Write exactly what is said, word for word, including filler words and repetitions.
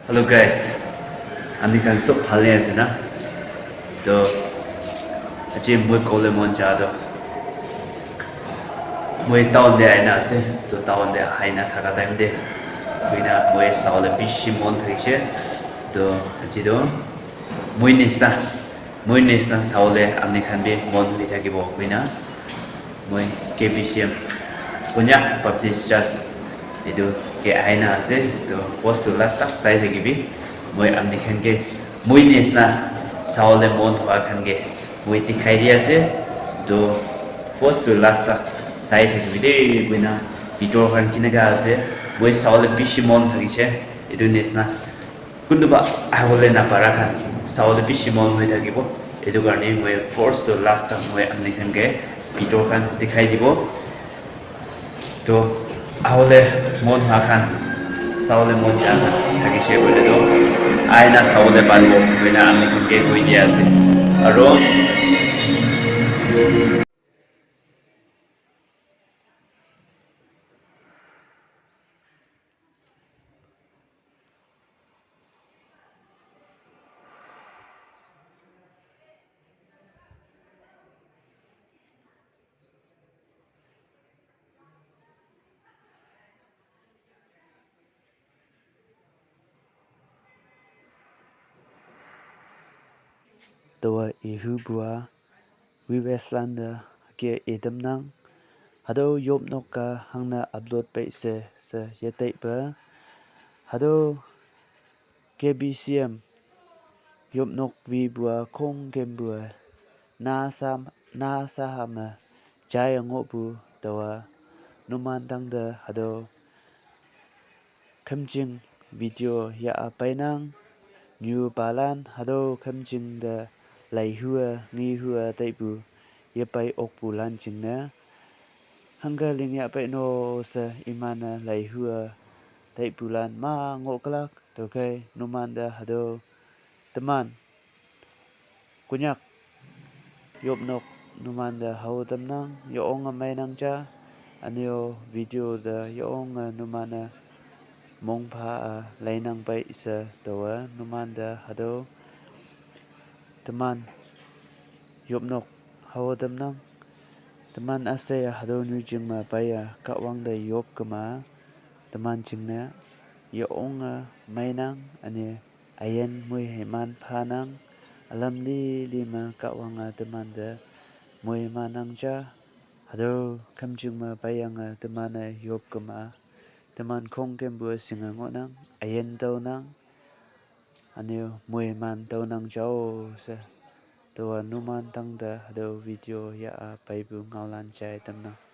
Hello guys, apni khan sob bhal ase na? To aji moi kole mon ja to, moi town te aina ase. To town te aina thaka time te koina moi sawole bishi mon thakise. To aji to moi nisna, moi nisna sawole apni khan bi mon hoi thakibo koina moi K B C M, Konyak Baptist Church, etu ke aina ase. To first to last tak sai thakibi. Moi apni khan ke moi nisna sawole mon hwa khan ke moi dikhai di ase. To first to last tak sai thakibi de koina, bitor khan kinaka ase moi sawole bishi mon thakise. Etu nisna kunuba ahibole napara khan sawole bishi mon hoi thakibo. Etu karne moi first to last tak moi apni khan ke bitor khan dikhai dibo. To ahibole mon hwa khan, sawole mon ja khan thakise koile to aina sawole paribo koina apni khan ke koi dia ase. Aro Tawa ihu bua, we Westland da ke idam nang. Hado yop nok ka hangna upload pe se se yetai pa. Hado K B C M yop nok vi bua kong kem bua na sa, na sa hama jai ango bu tawa numan tang da hado khamjing video ya apai nang. Nyu palan hado khamjing da lai hua ngi hua taipu ya pai okpu lan jing na. Hangga ling ya pai no sa imana lai hua taipu lan ma ngo kalak to kai numan da hado teman Konyak yop nok numan da hau tam nang, ya ong a mai nang cha, anio video da ya ong a numan a mong pha a lai nang pai sa tawa numan da hado teman yop nok hau tam nang, teman ase a hado nyu jing ma pai a ka wang da yop kama teman jing na ya ong a mai nang ane ayen mui heman pha nang alam li li ma ka wang a teman da mui ma nang cha. Hado khamjing ma pai yang a teman a yop kama teman kong kem bua sing a ngo nang ayen tau nang ane mui man tau nang chao sa. Tawa numan tang da hado video ya a pai bu ngau lan chai tam nang.